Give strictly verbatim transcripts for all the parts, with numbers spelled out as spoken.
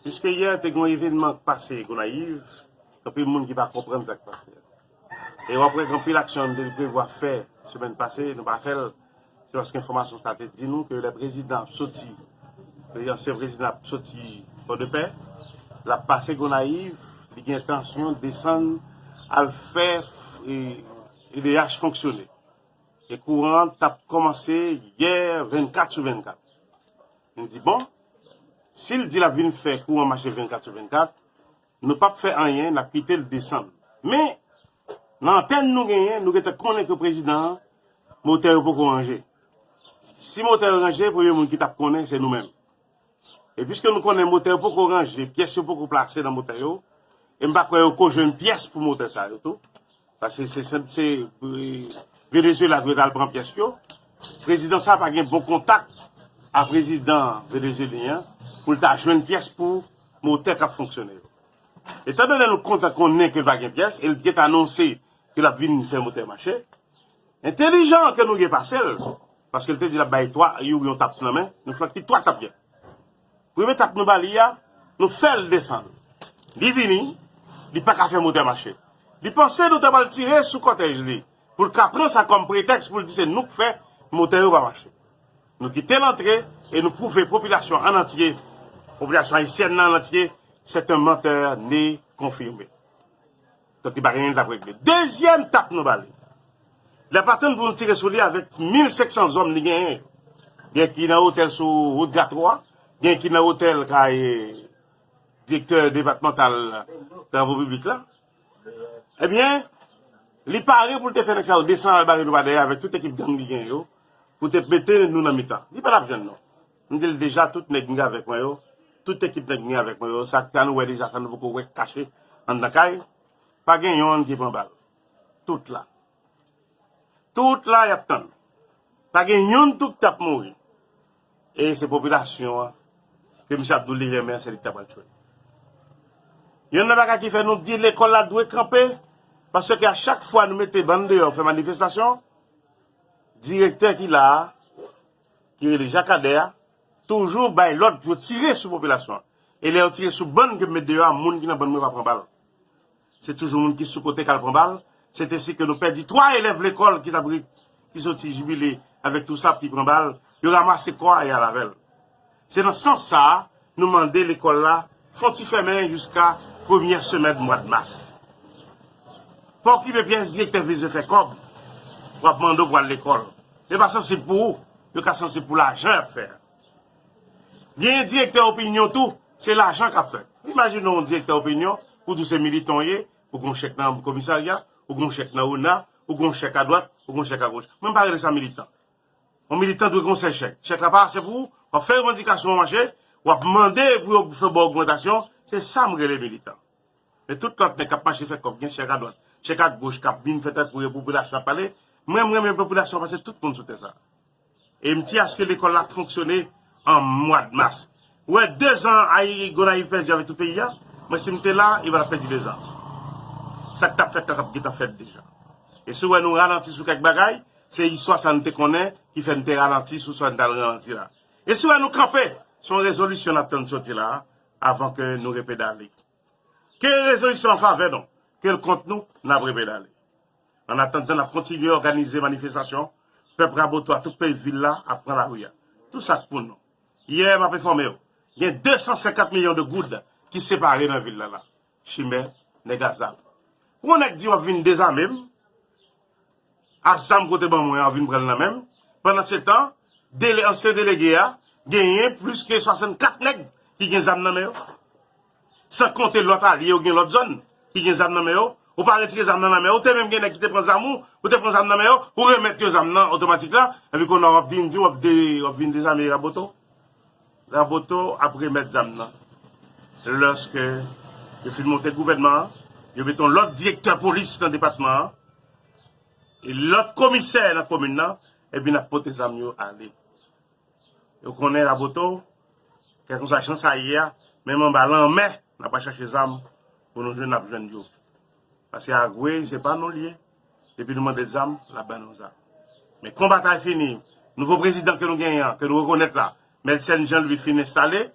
Piske yè te gen yon evènman k pase Gonayiv, anpil moun ki pa konprann sa k pase. E w ap wè gen anpil aksyon nou te prevwa fè semèn pase, nou pa fè l. Se paske enfòmasyon sa te di nou ke lè prezidan ap soti, ansyen prezidan ap soti Pòdepè, l ap pase Gonayiv, li gen entansyon desann al fè e, E D H fonksyone. E kouran t ap kòmanse yè vennkat sou vennkat. Nou di, bon, si l di l ap vin fè kouran mache vennkat sou vennkat, nou p ap fè anyen, n ap kite l desann. Men, nan antèn nou genyen, nou gentan konnen ke prezidan an, motè yo poko ranje. Si motè yo ranje, premye moun ki t ap konnen, se nou menm. E piske nou konnen motè yo poko ranje, pyès yo poko plase nan motè yo, e m pa kwè yo ko jwenn pyès pou motè sa yo tou. Paske se, se, se, e, Venezuela dwe t al pran pyès yo. Prezidan sa pa gen bon kontak a prezidan venezuelyen an pou l ta jwenn pyès pou motè k ap fonksyone yo. Etandone nou kontan konnen ke l pa gen pyès, e l te anonse ke l ap vin fè motè mache, entelijan ke nou gen pase l, paske l te di l ap bay twa, yon, yon tap nan men, nou flanke twa tap yè. Premye tap nou ba li a, nou fè l desann. Li vini, li pa ka fè motè mache. Li panse nou ta pral tire sou kòtèj li, pou l ka pran sa kòm pretèks pou l di se nou k fè motè yo pa mache. Nou kite l antre e nou pwouve popilasyon an antye, popilasyon ayisyèn nan an antye, c'est un menteur né confirmé. Donk, li pa gen anyen l t ap regle. Dezyèm tap nou ba li. L ap atann pou nou tire sou li avèk mil senk san zòm li genyen. Gen ki nan otèl sou wout Gatwo a, gen ki nan otèl kay direktè depatmantal travo piblik la. Ebyen, li pare pou l te fè nèg sa yo desann al bare nou pa dèyè avèk tout ekip gang li genyen yo, pou te mete nou nan mitan. Li pa t ap jwenn nou. M di l deja, tout nèg m gen avèk mwen yo, tout ekip nèg m gen avèk mwen yo, sa, sa nou wè deja, sa nou poko wè kache anndan kay, pa gen yonn ki pran bal. Tout la. Tout la y ap tann. Pa gen yonn tou ki t ap mouri. E se popilasyon an ke misye ap di w li renmen an, se li ki ta pral tchwe. Yonn nan bagay ki fè nou di lekòl la dwe kanpe, paske a chak fwa nou mete bann deyò fè manifestasyon, direktè ki la a, ki rele Jakadè a, toujou bay lòd pou yo tire sou popilasyon an. E lè yo tire sou bann ke m met deyò a, moun ki nan bann mwen pa pran bal. Se toujou moun ki sou kote k al pran bal. Se te si ke nou pèdi twa elèv lekòl ki t ap ri, ki soti jibile avèk tou sa, ki pran bal, yo ranmase kò a e al avè l. Se nan sans sa a, nou mande lekòl la fè yon ti fèmen jiska premyè semèn mwa d mas. Pa okipe pyès direktè, bezwen fè kòb, w ap mande w pou al lekòl. Yo pa sansib pou ou, yo ka sansib pou lajan y ap fè a. Gen direktè opinyon tou, se lajan k ap fèt. Imajine w yon direktè opinyon, ou di w se militan w ye, ou gen yon chèk nan komisarya, ou gen yon chèk nan ona, ou gen yon chèk adwat, ou gen yon chèk agoch. Mwen m pa rele sa militan. Yon militan dwe gen yon sèl chèk. Chèk la pa ase pou ou, w ap fè revandikasyon w mache, w ap mande pou yo fè ba w ogmantasyon, se sa m rele militan. Men tout lòt nèg k ap mache fè kòb, gen chèk adwat, chèk agoch, k ap vin fè tankou yo popilasyon ap pale. Mwen, m renmen popilasyon pase tout moun sou tè sa. E m ti aske lekòl la ap fonksyone an mwa d mas. Ou wè, dezan Gonayiv pèdi avèk tout peyi a, mwen si m te la, li pa t ap pèdi dezan. Sa k t ap fèt la t ap gentan fèt deja. E si w wè nou ralanti sou kèk bagay, se istwa sa n te konnen ki fè n te ralanti sou sa n t al ralanti la. E si w wè nou kanpe, se yon rezolisyon n ap tann soti la a, avan ke nou repedale. Ke rezolisyon an favè nou, ke l kont nou, n ap repedale. Annatandan, n ap kontinye òganize manifestasyon, pèp Raboto a tout peyi vil la ap pran lari a. Tou sa k pou nou. Yè, m ap enfòme w, gen de san senkant milyon de goud ki separe nan vil la la. Chimè, nèg a zam. Pou yon nèg di w ap vin dezame m, a zam kote ban mwen an vin pran l nan men m. Pandansetan, dele, ansyen delege a genyen plis ke swasannkat nèg ki gen zam nan men yo. San konte lòt alye yo gen lòt zòn ki gen zam nan men yo. Ou pa retire zam nan nan men yo. Ou te menm gen nèg ki te pran zam ou, ou te pran zam nan men yo, ou remèt yo zam nan otomatik la. Epi kounye a w ap vin di w ap de, w ap vin dezame Raboto. Raboto ap remèt zam nan. Lòske yo fin monte gouvènman an, yo mete yon lòt direktè polis nan depatman an, e lòt komisè nan komin nan, epi n ap pote zam yo ale. Yo konnen Raboto, kèlkeswa jan sa ye a, menm anba lanmè, n ap al chache zam pou nou jwenn, n ap jwenn yo. Paske Agwe, se pa nou l ye. Depi nou mande zam, l ap ban nou zam. Men konba ta fini. Nouvo prezidan ke nou genyen an, ke nou rekonèt la, Mèt Sèn Jan Lwi fin enstale,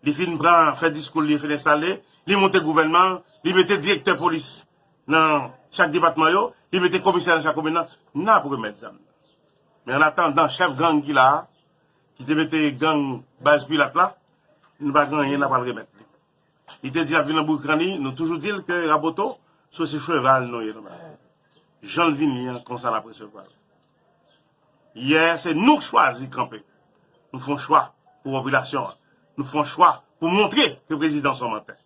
Li fin pran, fè diskou, li fin enstale, li monte gouvènman, li mete direktè polis nan chak depatman yo, li mete komisè nan chak komin nan, n ap remèt zam nan. Men an atandan, chèf gang ki la a, ki te mete gang baz Pilat la, nou pa gen anyen n ap al remèt li. Li te di l ap vin nan Boukran li, nou toujou di l ke Raboto, se se cheval nou ye nan bagay. Jan l vini an, konsa n ap resevwa l. Yè, se nou k chwazi kanpe. Nou fè yon chwa pou popilasyon an. Nou fè yon chwa pou montre ke prezidan se yon mantè.